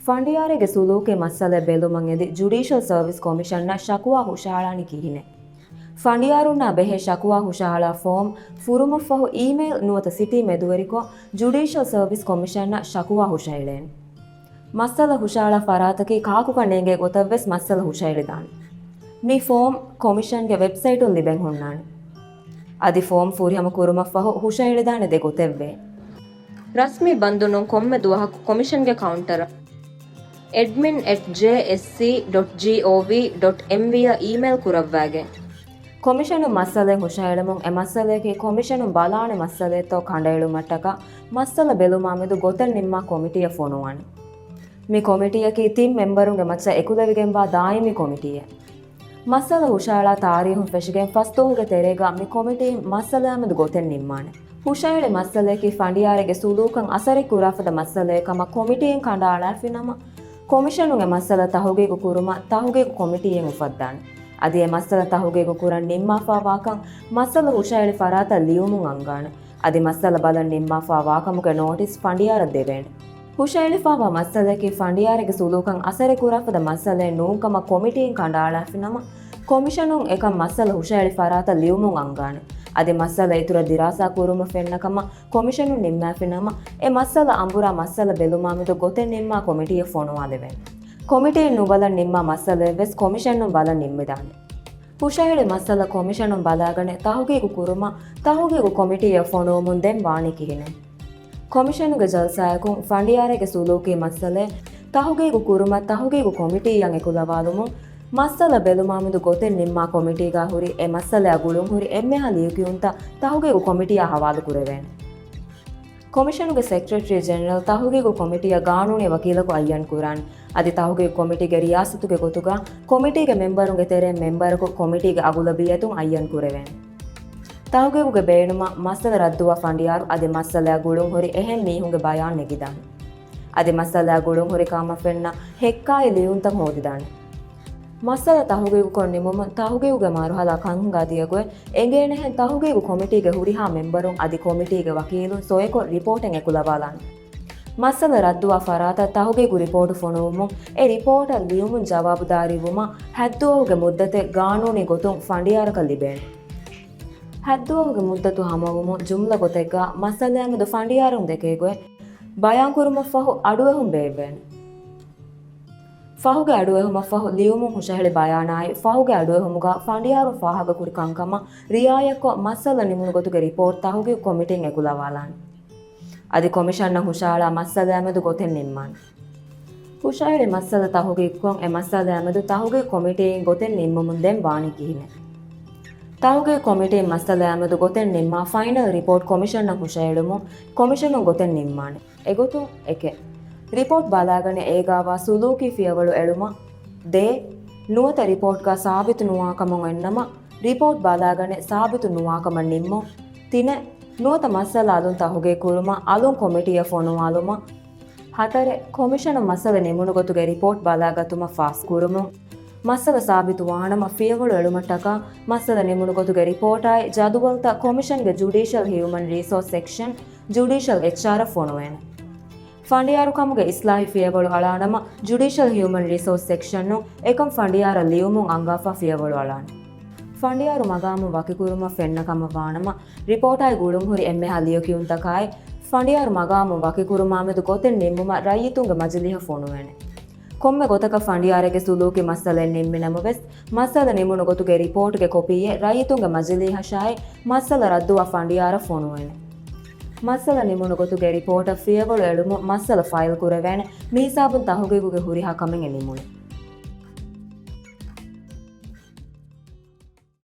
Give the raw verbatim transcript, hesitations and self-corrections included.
ފަނޑިޔާރެއްގެ ސުލޫކީ މައްސަލަ ބެލުމަށް އެދި ޖުޑީޝަލް ސަރވިސް ކޮމިޝަނަށް ޝަކުވާ ހުށަހަޅާނީ ކިހިނެއް؟ ފަނޑިޔާރުންނާ ބެހޭ ޝަކުވާ ހުށަހަޅާ ފޯމް ފުރުމަށްފަހު އީމެއިލް ނުވަތަ ސިޓީ މެދުވެރިކޮށް ޖުޑީޝަލް ސަރވިސް ކޮމިޝަނަށް ޝަކުވާ ހުށަހެޅޭނެ. މައްސަލަ ހުށަހަޅާ ފަރާތަކީ ކާކުކަން ނޭނގޭ ގޮތަށްވެސް މައްސަލަ ހުށަހެޅިދާނެ. މި ފޯމް ކޮމިޝަންގެ ވެބްސައިޓުން ލިބެން ހުންނާނެ. އަދި ފޯމް ފުރިހަމަ ކުރުމަށްފަހު ހުށަހެޅިދާނެ ދެ ގޮތެއްވޭ. ރަސްމީ ބަންދު ނޫން ކޮންމެ ދުވަހަކު ކޮމިޝަންގެ ކައުންޓަރަށް admin at J S C dot gov dot M V އަށް އީމެއިލް ކުރައްވާގެން. ކޮމިޝަނުން މައްސަލައެއް ހުށަހެޅުމުން އެ މައްސަލަޔަކީ ކޮމިޝަނުން ބަލާނެ މައްސަލައެއްތޯ ކަނޑައެޅުމަށްޓަކާ މައްސަލަ ބެލުމާމެދު ގޮތެއް ނިންމާ ކޮމިޓީއަށް ފޮނުވާނެ. މި ކޮމިޓީއަކީ ތިން މެމްބަރުންގެ މައްޗަށް އެކުލެވިގެންވާ ދާއިމީ ކޮމިޓީއެއް. މައްސަލަ ހުށަހަޅާ ތާރީހުން ފެށިގެން ފަސްދުވަހުގެ ތެރޭގަ މި ކޮމިޓީން މައްސަލައާމެދު ގޮތެއް ނިންމާނެ. ހުށަހެޅި މައްސަލަޔަކީ ފަނޑިޔާރެއްގެ ސުލޫކަށް އަސަރެއް ކުރާފަދަ މައްސަލައެއް ކަމަށް ކޮމިޓީން ކަނޑައަޅާފިނަމަ، ކޮމިޝަނުން އެ މައްސަލަ ތަހުގީގު ކުރުމަށް ތަހުގީގު ކޮމިޓީއެއް އުފައްދާނެ. އަދި އެ މައްސަލަ ތަހުގީގު ކުރަން ނިންމާފާވާކަން މައްސަލަ ހުށަހެޅި ފަރާތަށް ލިޔުމުން އަންގާނެ. އަދި މައްސަލަ ބަލަން ނިންމާފާ ވާކަމުގެ ނޯޓިސް ފަނޑިޔާރަށް ދެވޭނެ. ހުށަހެޅިފާވާ މައްސަލައަކީ ފަނޑިޔާރެއްގެ ސުލޫކަށް އަސަރެއް ކުރާފަދަ މައްސަލައެއް ނޫންކަމަށް ކޮމިޓީން ކަނޑައަޅާފިނަމަ، ކޮމިޝަނުން އެކަން މައްސަލަ ހުށަހެޅި ފަރާތަށް ލިޔުމުން އަންގާނެ. އަދި މައްސަލަ އިތުރަށް ދިރާސާ ކުރުމަށް ފެންނަ ކަމަށް ކޮމިޝަނުން ނިންމާފިނަމަ، އެ މައްސަލަ އަނބުރާ މައްސަލަ ބެލުމާމެދު ގޮތެއް ނިންމާ ކޮމިޓީއަށް ފޮނުވާލެވޭނެ. ކޮމިޓީން ނުބަލަން ނިންމާ މައްސަލައެއްވެސް ކޮމިޝަނުން ބަލަން ނިންމިދާނެ. ހުށަހެޅި މައްސަލަ ކޮމިޝަނުން ބަލާގަނެ ތަހުގީގު ކުރުމަށް ތަހުގީގު ކޮމިޓީއަށް ފޮނުވުމުން ދެން ވާނީ ކިހިނެއް؟ ކޮމިޝަނުގެ ޖަލްސާއަކުން ފަނޑިޔާރެއްގެ ސުލޫކީ މައްސަލައެއް ތަހުގީގު ކުރުމަށް ތަހުގީގު ކޮމިޓީއަށް އެކުލަވާލުމުން، މައްސަލަ ބެލުމާމެދު ގޮތެއް ނިންމާ ކޮމިޓީގަ ހުރި އެ މައްސަލައާ ގުޅުން ހުރި އެންމެހާ ލިޔުކިޔުންތައް ތަހުގީގު ކޮމިޓީއާ ހަވާލު ކުރެވޭނެ. ކޮމިޝަނުގެ ސެކްރެޓަރީ ޖެނެރަލް ތަހުގީގު ކޮމިޓީއަށް ގާނޫނީ ވަކީލަކު އައްޔަން ކުރާނެ. އަދި ތަހުގީގު ކޮމިޓީގެ ރިޔާސަތުގެ ގޮތުގަ ކޮމިޓީގެ މެމްބަރުންގެ ތެރެއިން މެމްބަރަކު ކޮމިޓީގެ އަޣުލަބިއްޔަތުން އައްޔަން ކުރެވޭނެ. ތަހުގީގުގެ ބޭނުމަށް މައްސަލަ ރައްދުވާ ފަނޑިޔާރު އަދި މައްސަލައާ ގުޅުން ހުރި އެހެން މީހުންގެ ބަޔާން ނެގިދާނެ. އަދި މައްސަލައާ ގުޅުން ހުރި ކަމަށް ފެންނަ ހެއްކާއި ލިޔުންތައް ހޯދިދާނެ. މައްސަލަ ތަހުގީގުކޮށް ނިމުމުން ތަހުގީގުގެ މަރުހަލާ ކަންހިނގާ ދިޔަގޮތް އެނގޭނެހެން ތަހުގީގު ކޮމިޓީގެ ހުރިހާ މެމްބަރުން އަދި ކޮމިޓީގެ ވަކީލުން ސޮއެކޮށް ރިޕޯޓެއް އެކުލަވާލާނެ. މައްސަލަ ރައްދުވާ ފަރާތަށް ތަހުގީގު ރިޕޯޓު ފޮނުވުމުން އެ ރިޕޯޓަށް ލިޔުމުން ޖަވާބުދާރީވުމަށް ހަތްދުވަހުގެ މުއްދަތެއް ގާނޫނީ ގޮތުން ފަނޑިޔާރަކަށް ލިބޭނެ. ހަތްދުވަހުގެ މުއްދަތު ހަމަވުމުން ޖުމްލަ ގޮތެއްގަ މައްސަލައާމެދު ފަނޑިޔާރުން ދެކޭގޮތް ބަޔާންކުރުމަށްފަހު އަޑުއެހުން ބޭއްވޭނެ. ފަހުގެ އަޑުއެހުމަށްފަހު ލިޔުމުން ހުށަހެޅި ބަޔާނާއި ފަހުގެ އަޑުއެހުމުގަ ފަނޑިޔާރުން ފާހަގަކުރި ކަންކަމަށް ރިއާޔަތްކޮށް މައްސަލަ ނިމުނު ގޮތުގެ ރިޕޯޓް ތަހުގީގު ކޮމިޓީން އެކުލަވާލާނެ. އަދި ކޮމިޝަނަށް ހުށަހަޅާ މައްސަލައާމެދު ގޮތެއް ނިންމާނެ. ހުށަހެޅި މައްސަލަ ތަހުގީގުކޮށް އެ މައްސަލައާމެދު ތަހުގީގު ކޮމިޓީއިން ގޮތެއް ނިންމުމުން ދެން ވާނީ ކިހިނެއް؟ ތަހުގީގު ކޮމިޓީން މައްސަލައާމެދު ގޮތެއް ނިންމާ ފައިނަލް ރިޕޯޓް ކޮމިޝަނަށް ހުށަހެޅުމުން ކޮމިޝަނުން ގޮތެއް ނިންމާނެ. އެގޮތުން އެކެއް، ރިޕޯޓް ބަލާގަނެ އޭގާވާ ސުލޫކީ ފިޔަވަޅު އެޅުމަށް. ދޭއް، ނުވަތަ ރިޕޯޓްގަ ސާބިތު ނުވާ ކަމަށް އޮންނަމަ، ރިޕޯޓް ބަލާގަނެ ސާބިތު ނުވާ ކަމަށް ނިންމުން. ތިނެއް، ނުވަތަ މައްސަލަ އަލުން ތަހުގީގު ކުރުމަށް އަލުން ކޮމިޓީއަށް ފޮނުވާލުމަށް. ހަތަރެއް، ކޮމިޝަނުން މައްސަލަ ނިމުނު ގޮތުގެ ރިޕޯޓް ބަލާގަތުމަށް ފާސް ކުރުމުން. މައްސަލަ ސާބިތު ވާނަމަ ފިޔަވަޅު އެޅުމަށްޓަކާ މައްސަލަ ނިމުނު ގޮތުގެ ރިޕޯޓާއި ޖަދުވަލްތައް ކޮމިޝަންގެ ޖުޑީޝަލް ހިއުމަން ރީސޯސް ސެކްޝަން، ޖުޑީޝަލް އެޗްއާރަށް ފޮނުވޭނެ. ފަނޑިޔާރު ކަމުގެ އިސްލާހީ ފިޔަވަޅު އަޅާނަމަ، ޖުޑީޝަލް ހިއުމަން ރިސޯސް ސެކްޝަނުން އެކަން ފަނޑިޔާރަށް ލިޔުމުން އަންގާފަ ފިޔަވަޅު އަޅާނެ. ފަނޑިޔާރު މަގާމުން ވަކިކުރުމަށް ފެންނަ ކަމަށް ވާނަމަ، ރިޕޯޓާއި ގުޅުންހުރި އެންމެހާ ލިޔުކިޔުންތަކާއި، ފަނޑިޔާރު މަގާމުން ވަކިކުރުމާމެދު ގޮތެއް ނިންމުމަށް ރައްޔިތުންގެ މަޖިލީހަށް ފޮނުވޭނެ. ކޮންމެ ގޮތަކަށް ފަނޑިޔާރެއްގެ ސުލޫކީ މައްސަލައެއް ނިންމި ނަމަވެސް، މައްސަލަ ނިމުނު ގޮތުގެ ރިޕޯޓުގެ ކޮޕީއެއް ރައްޔިތުންގެ މަޖިލީހަށާއި، މައްސަލަ ރައްދުވާ ފަނޑިޔާރަށް ފޮނުވޭނެ. މައްސަލަ ނިމުނު ގޮތުގެ ރިޕޯޓަށް ފިޔަވަޅު އެޅުމުން މައްސަލަ ފައިލް ކުރެވޭނެ. މިހިސާބުން ތަހުގީގުގެ ހުރިހާ ކަމެއް އެ ނިމުނީ.